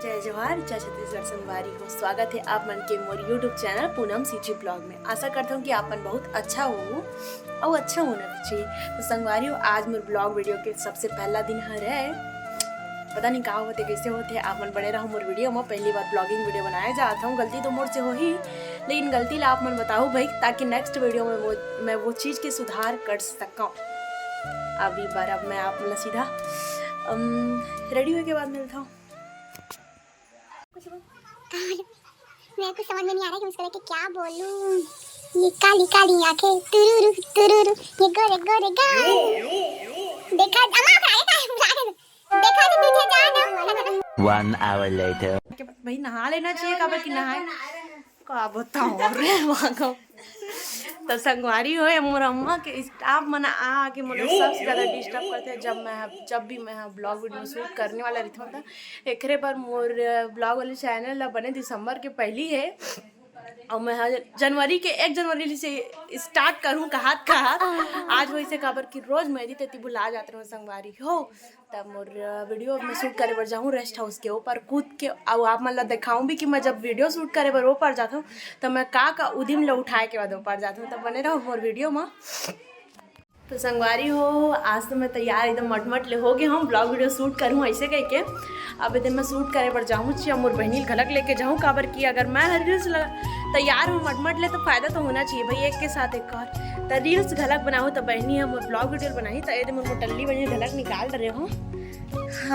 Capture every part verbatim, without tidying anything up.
जय जोहार, जय छत्तीसगढ़ संगवारी हो। स्वागत है आप मन के मोर YouTube चैनल पूनम सीजी ब्लॉग में। आशा करता हूँ कि आप मन बहुत अच्छा हो और अच्छा होना भी चाहिए। तो संगवारी हो, आज मोर ब्लॉग वीडियो के सबसे पहला दिन हर है। पता नहीं का होते, कैसे होते, आप मन बने रहो मोर वीडियो में। पहली बार ब्लॉगिंग वीडियो बनाए जात हूँ, गलती तो मोर से होही, लेकिन गलती ला आप मन बताओ भाई, ताकि नेक्स्ट वीडियो में वो, मैं वो चीज़ के सुधार कर सकूँ। अभी बार अब मैं आप मन सीधा रेडी होए के बाद मिलता हूँ। कुछ बोल। मैं कुछ समझ में नहीं आ रहा है कि मैं इसको लेके क्या बोलूं। ये काली काली आंखें तुरुरु तुरुरु, ये गोरे गोरे गाल। देखा अम्मा का आगे का बुला दे। देखा तो तुझे जाना। One hour later. भाई नहा लेना चाहिए, काबर कि नहाए का बताओ रे मांगो। तो संगवारी हो, ये मोर अम्मा के स्टाफ मन आ के मोला सबसे ज्यादा डिस्टर्ब करथे। जब मैं, जब भी मैं ब्लॉग वीडियो शूट करने वाला रहिथों, त एकरे बर मोर ब्लॉग वाले चैनल ला बने दिसंबर के पहली है, और मैं ह-, जनवरी के, एक जनवरी से स्टार्ट करूँ कहात कहात। आज वैसे काबर कि रोज मैं एती तेती भुला जात रहूँ संगवारी हो। तब मोर वीडियो में शूट करे बर जाहूँ रेस्ट हाउस के ऊपर कूद के, अउ आप मन ला दिखाऊँ भी कि मैं जब वीडियो शूट करे बर ऊपर जाथों, त मैं का का उदिम ला उठाए के बाद ऊपर जाथों। तब बने रहो मोर वीडियो में। तो संगवारी हो, आज तो मैं तैयार एकदम मटमट ले हो गए हूँ, ब्लॉग वीडियो शूट करूँ ऐसे कह के। अब इधर मैं शूट करे बर जाहूँ, ची मोर बहनी घलक लेके जाहूँ, काबर कि अगर मैं हर रील्स लगा तैयार हूँ मटमट ले, तो फायदा तो होना चाहिए भाई, एक के साथ एक और। तो रील्स घलक बनाहूँ, तो बहनी हम ब्लॉग वीडियो बनाही, तो ये दे मोर मोटल्ली बहनी घलक निकाल रहे हो।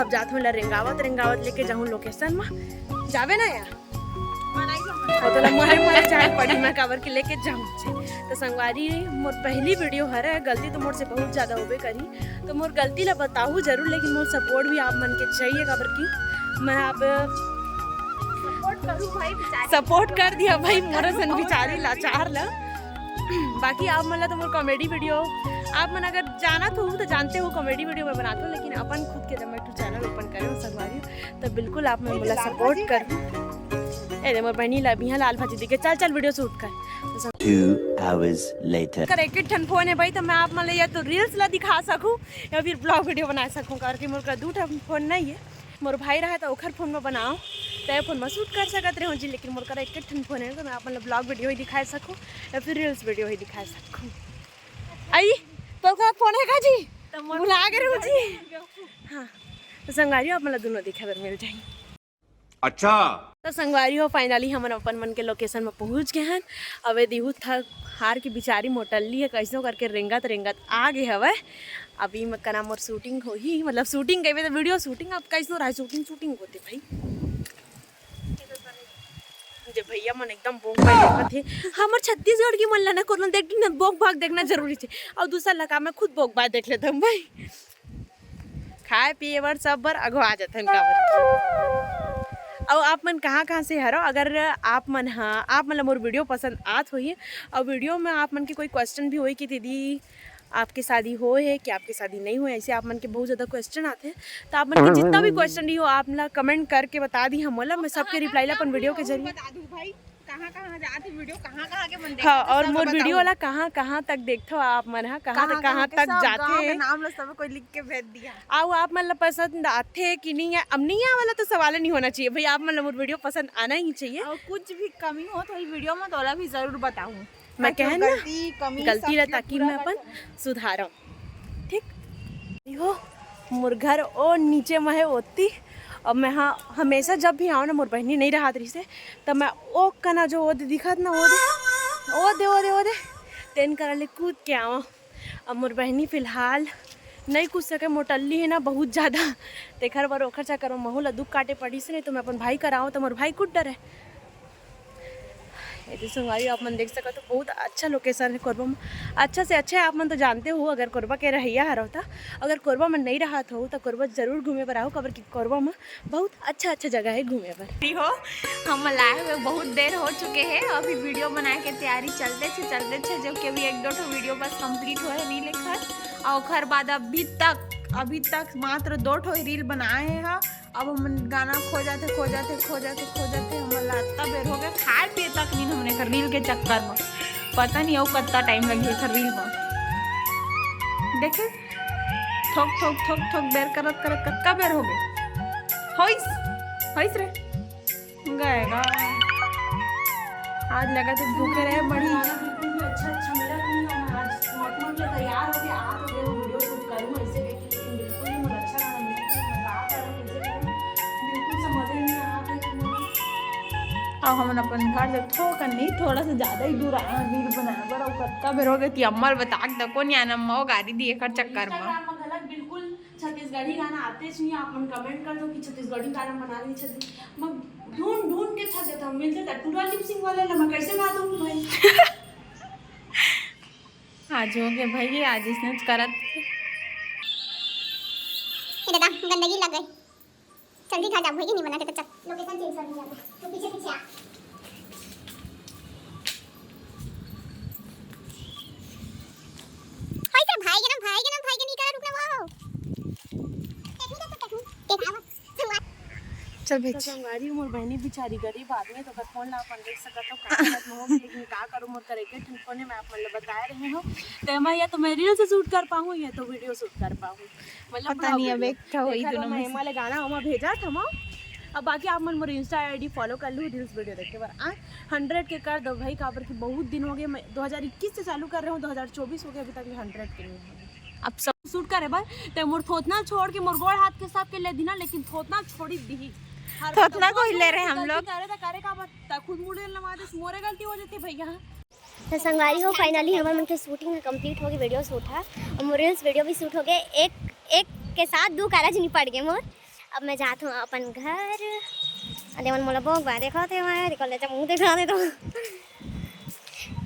अब जात हूँ ला रेंगावत रेंगावत लेके जाहूँ लोकेशन में, जाबे ना यार। और तोला मोहे मोहे जाए पड़ी, मैं काबर के लेके जाऊँ। तो संगवारी, मोर पहली वीडियो हरे, गलती तो मोर से बहुत ज्यादा होबे करी, तो मोर गलती ला बताहू जरूर, लेकिन मोर सपोर्ट भी आप मन के चाहिए, काबर कि मैं आप सपोर्ट करूँ भाई, बेचारी सपोर्ट कर दिया भाई, मोर सन बेचारी लाचार ला। बाकी आप मन ला तो मोर कॉमेडी वीडियो, आप मन अगर जानत हो तो जानते हो, कॉमेडी वीडियो मैं बनाता हूँ, लेकिन अपन खुद के जब मैं चैनल ओपन करे हूँ संगवारी, तो बिल्कुल आप मन मोला सपोर्ट कर। ए दे मोर बहनी ला बिहान लाल भाजी दिखे, चल चल वीडियो शूट कर। Two hours later. कर एक ठन फोन है भाई, तो मैं आप मन ला या तो रील्स ला दिखा सकूँ या फिर ब्लॉग वीडियो बना सकूँ, करके मोर का दू ठन फोन नहीं है। मोर भाई रहा तो ओखर फोन में बनाओ, तो ये फोन में शूट कर सकत रहे जी, लेकिन मोर करा एक ठन फोन है, तो मैं आप मन ला ब्लॉग वीडियो ही दिखा सकूँ या फिर रील्स वीडियो ही दिखा सकूँ। आई, तो का फोन है का जी? तो मोर बुला के रहूँ जी। हाँ, तो संगवारी हो, आप मन ला दोनों दिखे बर मिल जाही। अच्छा। तो संगवारी हो, फाइनली हमन अपन मन के लोकेशन में पहुंच गए हन। अबे दिहू थक हार के बिचारी मोटल्ली है, कैसनो करके रेंगत रेंगत आ गए हवे। अभी मैं कना मोर शूटिंग होही, मतलब शूटिंग कहिबे तो वीडियो शूटिंग, अब कैसनो रहा शूटिंग, शूटिंग होते भाई। जे भैया मन एकदम बोक बाय देखत हे, हमर छत्तीसगढ़ के मन ला ना कोनो देख ना बोक भाग देखना जरूरी छे। और दूसरा लगा मैं खुद बोक बाय देख लेता हूँ भाई। खाए पिए बर सब बर अघवा जथन काबर। अउ आप मन कहाँ कहाँ से हरो, अगर आप मन हा, आप मन ला मोर वीडियो पसंद आत होही, और वीडियो में आप मन के कोई क्वेश्चन भी होही कि दीदी आपके शादी होए है कि आपके शादी नहीं होए, ऐसे आप मन के बहुत ज़्यादा क्वेश्चन आते हैं, तो आप मन के जितना भी क्वेश्चन रही हो आप ला कमेंट करके बता दी हम मोला, मैं सबके रिप्लाई ला अपन वीडियो के जरिए। बता दूं भाई, कहाँ कहाँ जात हे वीडियो, कहाँ कहाँ के मन हाँ, देखत हे, और सब मोर बताओ। वीडियो ला कहाँ कहाँ तक देखथो आप मन हा, कहाँ कहाँ तक, कहाँ कहाँ के तक सब जाथे? गाँव के नाम ला सब कोई लिख के भेज दिया। आओ, आप मन ला पसंद आथे कि नहीं है? अब नहीं आए वाला तो सवाल नहीं होना चाहिए भाई, आप मन ला मोर वीडियो पसंद आना ही चाहिए। और कुछ भी कमी हो तो ये वीडियो में तोला भी जरूर बताऊँ। मैं ताकि वो कहन ना, गलती, कमी गलती सब ला चीज ताकि पूरा मैं कर अपन सकूँ। सुधारम। ठीक? देखो, मोर घर ओ नीचे में है ओती। अब मैं हाँ, हमेशा जब भी आऊँ ना, मोर बहनी नहीं रहत रहिसे, तब मैं ओ कना जो ओदे दिखत ना, ओदे, ओदे, ओदे, ओदे, तेन करा ले कूद के आवा। अब मोर बहनी फिलहाल नहीं कूद सके, मोटल्ली है ना बहुत ज़्यादा, तेखर बर ओखर चक्कर में महू ला दुख काटे पड़िस, नहीं तो मैं अपन भाई करा आऊँ, तो मोर भाई कूद डरे। ये तो संगवारी आप मन देख सकत हो, बहुत अच्छा लोकेशन है कोरबा में। अच्छा से अच्छा आप मन तो जानते हो, अगर कोरबा के रहइया हरो त, अगर कोरबा में नहीं रहत हो तो कोरबा जरूर घूमे बर आओ, काबर कि कोरबा में बहुत अच्छा अच्छा जगह है घूमे बर। हो, हम लाए हुए बहुत देर हो चुके हैं, अभी वीडियो बनाए के तैयारी चलते छे, चलते छे, जो कि अभी एक दो ठो वीडियो बस कंप्लीट होए नहीं लेखत, और ओखर बाद अभी तक, अभी तक मात्र दो ठो रील बनाए हैं। अब हमन गाना खोजत हे, खोजत हे, खोजत हे, खोजत हे, हमन ला अतना बेर हो गए, खाए पिए तक नींद हमने कर रील के चक्कर में। पता नहीं अउ कत्ता टाइम लगी एकर रील में। देखे, थोक, थोक, थोक, थोक बेर करत, करत कतका बेर हो गए। होइस? कैसे रे? गए गा। आज लगा तो भूखे रहे बड़ी। खाना बिल्कुल भी अच्छा, अच्छा मिला नहीं। हम आज मखमल के तैयार होके आ तो गए, वीडियो शूट करूँ ऐसे करके, लेकिन बिल्कुल ही मुझे अच्छा खाना मिला नहीं। मैं का करूँ, कैसे करूँ, बिल्कुल समझ ही नहीं आ रहा था कि मुझे अब हमन अपन घर से थोकन नहीं, थोड़ा सा ज्यादा ही दूर आए रील बनाए बर। अउ कतका बेर हो गए कि अम्मा ल बता के तको नहीं आना, अम्मा वो गारी दिए कर चक्कर में। Instagram में गलत बिल्कुल छत्तीसगढ़ी गाना आते ही नहीं, आप मन कमेंट कर दो कि छत्तीसगढ़ी गाना बना रही छत्तीस। मैं ढूंढ ढूंढ के थक जाता हूँ, मिलते तक पूरा लिप सिंक वाले ला मैं कैसे गा दूंगी भाई? आज हो गए भाई, आज इसने करत। ये दादा, गंदगी लग गई। जल्दी घर जाओ, भाई नहीं बनाते तो चल। लोकेशन चेंज कर दूंगा मैं। तो पीछे पीछे आ। हाय, तेरा भाई के ना, भाई के ना, भाई के नहीं करा, रुकना, वो। टेक्निक है, टेक्निक। टेक्निक। चल तो भेज। संगवारी, मोर बहनी बिचारी गरीब आदमी, तो ओकर फोन ला अपन देख सकत हो, का हालत में होगी, लेकिन का करूँ, मोर करा एके ठन फोन है, मैं आप मन ला बताए रहे हूँ। तो मैं या तो मैं रील से शूट कर पाऊँ, या तो वीडियो शूट कर पाऊँ। मतलब पता नहीं, अब एक ठो होई दोनों में से। एमा ले गाना ओमा भेजा था मैं। अब बाकी आप मन मोर Insta ID follow कर लू, रील्स वीडियो देखे बर आ हंड्रेड के कर दो भाई, काबर कि बहुत दिन हो गए, मैं दो हज़ार इक्कीस से चालू कर रहे हूँ, दो हज़ार चौबीस हो गया, अभी तक हंड्रेड के नहीं हुए। अब सब शूट करे बर ते मोर थोथना छोड़ के, मोर गोड़ हाथ के सब के ले दीना, लेकिन थोथना छोड़ी दीही। हर थोथना को ही ले रहे हम लोग। गलती करे त करे का बात, त खुद मुड़े लमा दे, मोरे गलती हो जाती भैया। तो संगवारी हो, finally हमर मन के शूटिंग ह complete हो गई, वीडियो शूट ह, और मोर रील्स वीडियो भी शूट हो गए। एक, एक के साथ दू कारज निपट गए मोर। अब मैं जात हूँ अपन घर। अरे मन मोला बोक बा, देखो थे मैं, देखो ले मुंह देखा दे तो।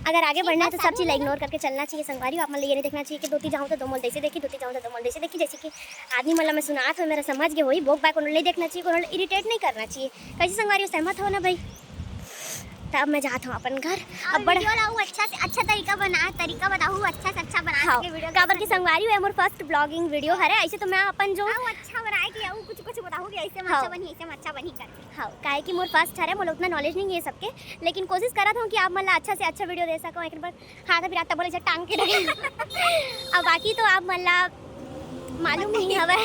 अगर आगे बढ़ना है तो सब चीज ला इग्नोर करके चलना चाहिए संगवारी। आप मन ला ये नहीं देखना चाहिए कि दोती जाऊँ तो दो मोल जैसे देखी, दोती जाऊँ तो दो मोल जैसे देखी। जैसे कि आदमी मन ला मैं सुनात हूँ, मेरा समझ के होई, बोक बा कोनो ला नहीं देखना चाहिए, कोनो ला इरिटेट नहीं करना चाहिए। कैसे संगवारी हो, सहमत हो ना भाई? तब मैं जात हूँ अपन घर। अब अब बड़ वीडियो ला वो अच्छा से अच्छा तरीका बना, तरीका बताऊ, अच्छा से अच्छा बना हाँ, सके वीडियो। काबर की संगवारी हो, मोर फर्स्ट ब्लॉगिंग वीडियो हरे। ऐसे तो मैं अपन जो हाँ, वो अच्छा बनाए कि वो कुछ कुछ बताऊ कि ऐसे में हाँ। अच्छा बनी, ऐसे में अच्छा बनी करके। हाँ, काहे कि मोर फर्स्ट हरे, मोला उतना नॉलेज नहीं है सबके, लेकिन कोशिश करत हूँ कि आप मन ला अच्छा से अच्छा वीडियो दे सकूँ। एक बार हाथ फिर तब बोले टांग के लगे। अब बाकी तो आप मन ला मालूम नहीं हवे,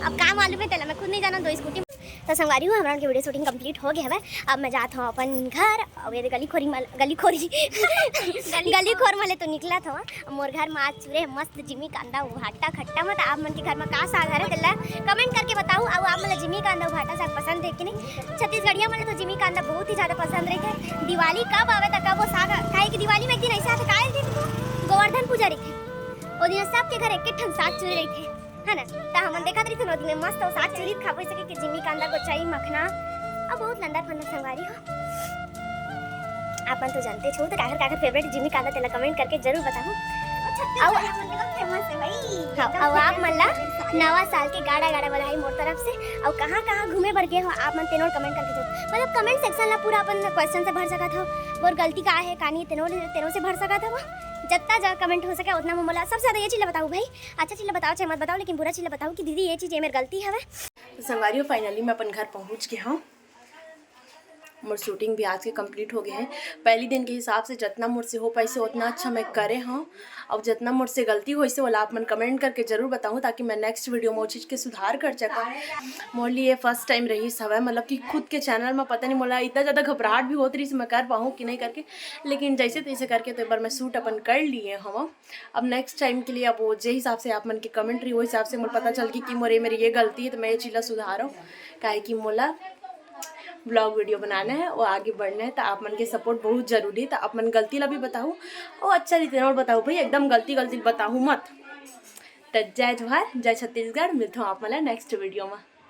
अब का मालूम है तेला, मैं खुद नहीं जानत। दो स्कूटी तो संगवारी हो, हमरा के वीडियो शूटिंग कंप्लीट हो गया हवे। अब मैं जात हूँ अपन घर। अब ये गली खोरी मल-, गली खोरी, गली खोर मले तो निकलत हूँ। मोर घर में आज चूरे मस्त जिमी कांदा भाटा खट्टा। मत आप मन के घर में का साग हरे तेला कमेंट करके बताऊ। और आप मन ला जिमी कांदा भाटा साग पसंद है कि नहीं? छत्तीसगढ़िया मन ला तो जिमी कांदा बहुत ही ज्यादा पसंद रहिथे। दिवाली कब आवे त कब वो साग, काहे कि दिवाली में एक दिन ऐसा आथे, काहे दिन को गोवर्धन पूजा रहिथे, ओ दिन सबके घर एक एक ठन साग चूरे रहिथे। है ना? त हमन देखत रहिथन ओती में मस्त अउ साग चूरी खाबो, जैसे कि जिमी कांदा, गोचाई, मखना, अउ बहुत लंदर फंदर संगवारी हो। आप मन तो जानते छो, तो काकर काकर फेवरेट जिमी कांदा तेला कमेंट करके जरूर बताओ। अउ फेमस है भाई। हाँ, अउ आप मन ला नवा साल के गाड़ा गाड़ा बधाई मोर तरफ से। अउ कहाँ कहाँ घूमे बर गए हो आप मन, तेनो कमेंट करके जरूर, मतलब कमेंट सेक्शन ला पूरा अपन क्वेश्चन से भर सकत हो। मोर गलती का है, कहानी तेनो, तेनो से भर सकत हो। जत्ता जा कमेंट हो सके उतना में मोला सबसे ज्यादा ये चीज ला बताओ भाई, अच्छा चीज ला बताओ चाहे मत बताओ, लेकिन बुरा चीज ला बताओ कि दीदी ये चीज ये मेरी गलती हवे। तो संगवारी हो, finally मैं अपन घर पहुंच गए हूँ। मोर शूटिंग भी आज के कंप्लीट हो गए है। पहली दिन के हिसाब से जितना मोर से हो पाइसे उतना अच्छा मैं करे हूँ। अब जितना मोर से गलती होइसे ओला आप मन कमेंट करके जरूर बताऊँ, ताकि मैं नेक्स्ट वीडियो में वो चीज के सुधार कर सकूँ। मोर लिए फर्स्ट टाइम रहिस हवय, मतलब कि खुद के चैनल में पता नहीं मोला इतना ज़्यादा घबराहट भी होत रहिस मैं कर पाऊँ कि नहीं करके, लेकिन जैसे तैसे करके तो एक बार मैं शूट अपन कर लिए हूँ। अब नेक्स्ट टाइम के लिए अब वो जे हिसाब से आप मन के कमेंट रही, वो हिसाब से मोला पता चल गई कि मोरे मेरी ये गलती है, तो मैं ये चीज़ ला सुधारूँ, काहे कि मोला ब्लॉग वीडियो बनाना है, वो आगे बढ़ना है, तो आप मन के सपोर्ट बहुत जरूरी है। तो आप मन गलती ला भी बताओ, वो अच्छा रीते ना बताओ भाई, एकदम गलती गलती बताओ मत। तो जय जोहार, जय छत्तीसगढ़, मिलता हूँ आप मन ला नेक्स्ट वीडियो में।